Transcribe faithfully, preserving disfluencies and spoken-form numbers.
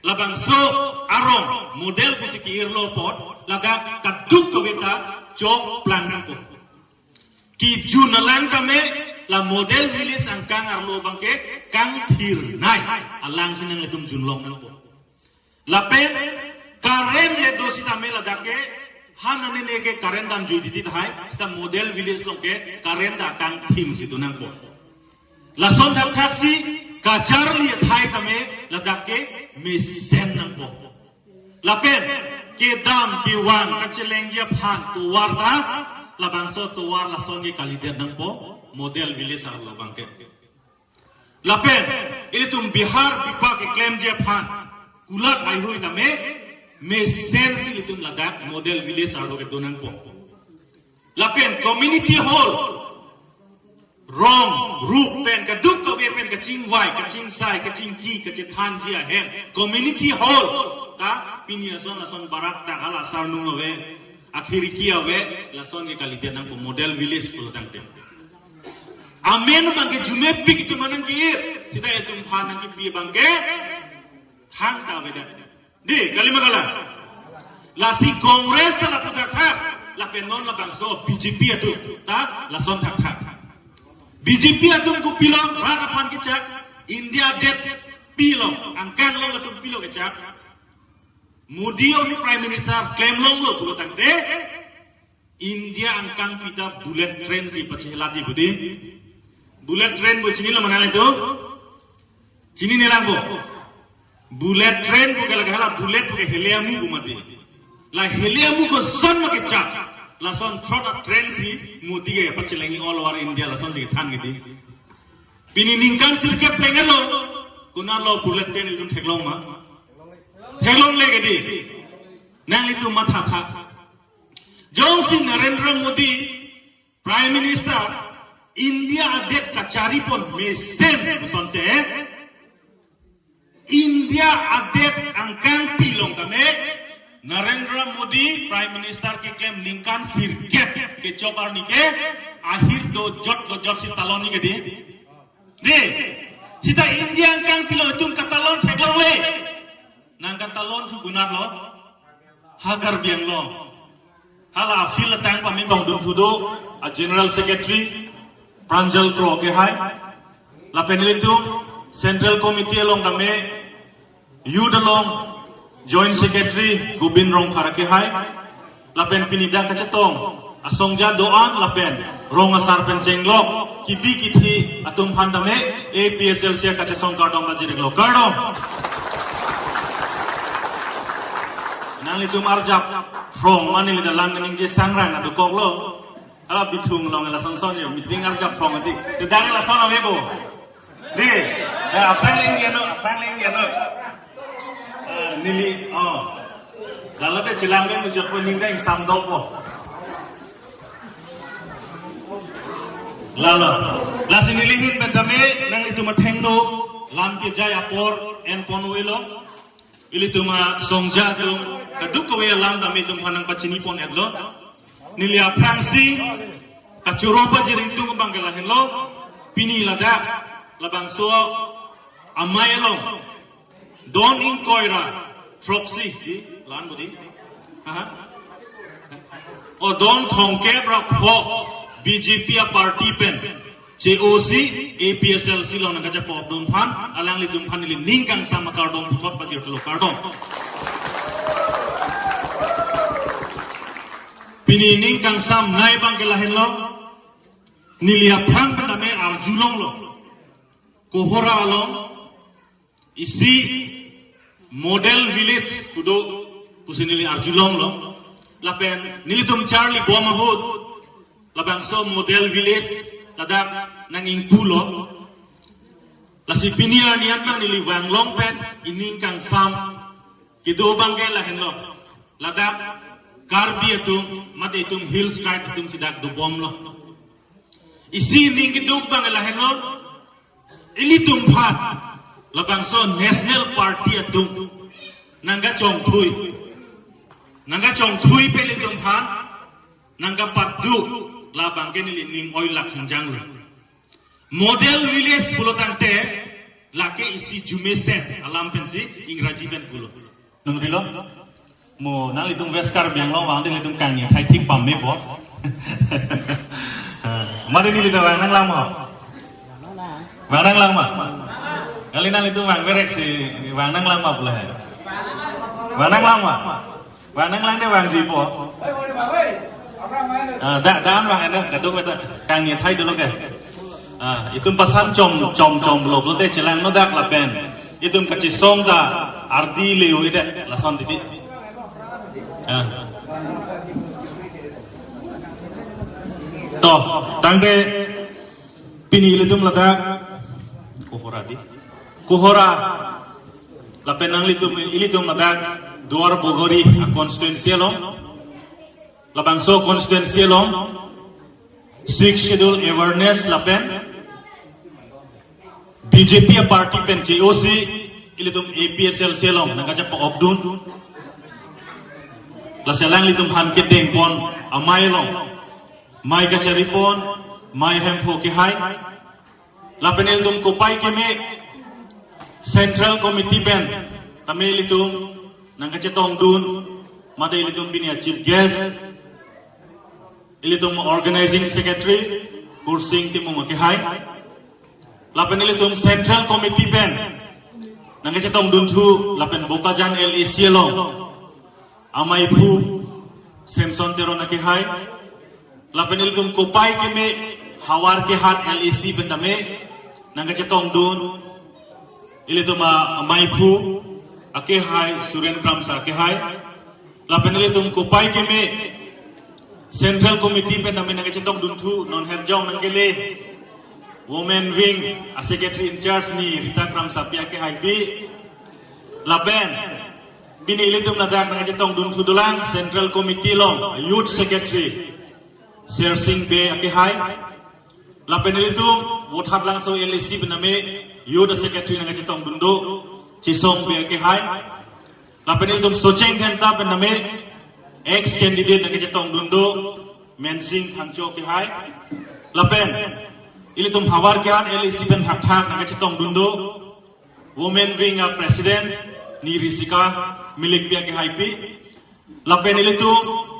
Labangso arong model pusi ke-irlo apot, ladak kaduk kave ta chokplang nangpo. Kejun alang tame la model village angkang arlo abangke kangthirnei alang si nanglitum junlong nangpo. Lapen current le do sitame ladak ke, han anene ke current damjui titi tahai, sita model village along ke current ta kangthim si do nangpo. Lason thakthak si kacharli athai tame ladak ke mesen nangpo. Lapen kedam kevang kachelengji aphan tovar ta, labangso tovar lason ke kalidet nangpo, model village arlo abangke. Lapen ilitum bihar bipak keklemji aphan kulat haihui tame mesen si ilitum ladak model village arlo ke do nangpo. Lapen community hall, rong rup pen kaduk kave pen kachingvai, kachingsai, kachingki, kachethanji ahem community hall ta pini ason lason barak ta hala sarnung ave, akhiriki ave, lason ke kalidet nangpo model village pulo tangte. Amen abangke jumepik itum nangke-ir, sita itum aphan nangkepi abangke thangta avedet. Dei, kali ma kalang? Lasi Congress ta lapu thakthak, lapen non labangso B J P atum ta lason thakthak. B J P atum kopilo rat aphan kechak, India adet pilo, angkang along atum pilo kechak. Modi ong si Prime Minister klemlonglo pulo tangte, India angkangpi ta bullet train si pachelatji budi. Bullet train pu chinilo ma nanglitum? Chinine lang bo. Bullet train pu ke lake hala bullet pu ke hele amu pu mati. La hele amu koson ma kechak, lason throt a-train si Modi ke pachelangji all over India, lason si kethan kedi. Pini ningkan sirkep pengelo, konatlo bullet train ilitum theklong ma? Theklongle kedi. Nanglitum matha tha. Jongsi Narendra Modi Prime Minister, India adet kacharipon mesen pusonte, India adet angkangpi along tame Narendra Modi Prime Minister keklem ningkan sirkep kechok arni ke ahir dojot dojot si talon ni kedi. Dei, sita India angkangpi along itum katalon theklongle. Nangkatalon thu konatlo? Ha Karbi Anglong. Hala a-field atang pamindong dun thu do a-General Secretary Pranjal Kro akehai. Lapen ilitum Central Committee along tame Youth along Joint Secretary Gobind Rongphar akehai. Lapen pini dak kachetong asongja do-an lapen rong asar pen chenglok kebi kethe atum aphan tame A P H L C kachesong kardom pajir-iklo, kardom. Nanglitum arjap phrong mane neli ta lang kaningje sangrang adokoklo. Hala Bithung along lason son yo, meeting arjap phrong ati. Te dak lason ave bo. Dei, eh, aphrang leng yano, aphrang leng yano. Eh, neli, oh. Lalo te chelang ke mujot po ning dang sam do po. Lalo. Lasi neli ahin pen tame nanglitum athengno lam kejai apor enpon avelo. Ilitum asongja atum kadokave alam tame itum aphan nangpachinipon-etlo. Neli aphrangsi kachoro pajir ingtung abang ke lahenlo. Pini ladak labangso amei along don ingkoi ra throksi, dei, la-an budi. Aha. O don thomkep ra pho B J P a-party pen che-osi A P H L C along nangkachepodun aphan, alanglitum aphan neli ning kangsam akardom puthot pajirthulo, kardom. Pini ning kangsamnei abang ke lahenlo, neli aphrang pen tame arjulonglo. Kohora along isi model village kedo pusi neli arjulonglo. Lapen nelitum charlibom ahut labangso model village ladak nang-ingpulo. Lasi pini arni an abang neli vanglong pen ining kangsam kedo abang ke lahenlo. Ladak Karbi atum mate itum Hills Tribe atumsi dak dobomlo. Isi ining keduk abang ke lahenlo. Ilitum aphan labangso National Party atum nangkachongthui. Nangkachongthui pen ilitum aphan nangkapatduk, labang ke neli ning oilak hangjanglo. Model village pulo tangte Lake isi jumesen alam pensi Ingraji pen pulo. Nungrilo? Mo nanglitum West Karbi Anglong vangte ilitum kangni athai thik pame po. Mari nelitum vang nanglang ma. Vang nanglang ma. Kali nanglitum vangverek si vang nanglang ma pula hai. Vang nanglang ma. Vang nanglang de vangji po. Ah, da, dan vang eno, kadung eta. Kangni athai dolo ke. Ah, itum pasan chom, chom, chom lo, pulote chelangno dak lapen itum kachesong ta ardi leo ide, lason titi. Ah. To, tangte pini ilitum ladak Kohora di. Kohora lapen nanglitum, ilitum ladak Duar Bagori a constituency along, labangso constituency along Sixth Schedule awareness lapen B J P a party pen che-osi ilitum A P H L C along nangkachepok-okdun. Lasi alanglitum aphan kedengpon amei along mei kacharipon, mei hemphu kehai. Lapen ilitum kopai keme Central Committee pen tame ilitum nangkachetongdun, mate ilitum pini a chief guest, ilitum organizing secretary Kursing Timung akehai. Lapen ilitum Central Committee pen nangkachetongdunthu lapen Bokajan L A C along ameiphu Samson Teron akehai. Lapen ilitum kopai keme Howraghat L A C pen tame nangkachetongdun ilitum ameiphu akehai Suren Kramsa akehai. Lapen ilitum kopai keme Central Committee pen tame nangkachetongdunthu non herjong nangkele Women Wing a Secretary in Charge ni Rita Kramsapi akehaipi. Lapen pini ilitum ladak nangkachetongdunthu dolang Central Committee along Youth Secretary Sersing Bey akehai. Lapen ilitum Vothatlangso L A C pen tame Youth Secretary nangkachetongdun do Chisong Bey akehai. Lapen ilitum Socheng Dhenta pen tame ex candidate nangkachetongdun do Mensing Phangcho akehai. Lapen ilitum Howraghat L A C pen thakthak nangkachetongdun do Women Wing a President ni Risika Milikpi akehaipi. Lapen ilitum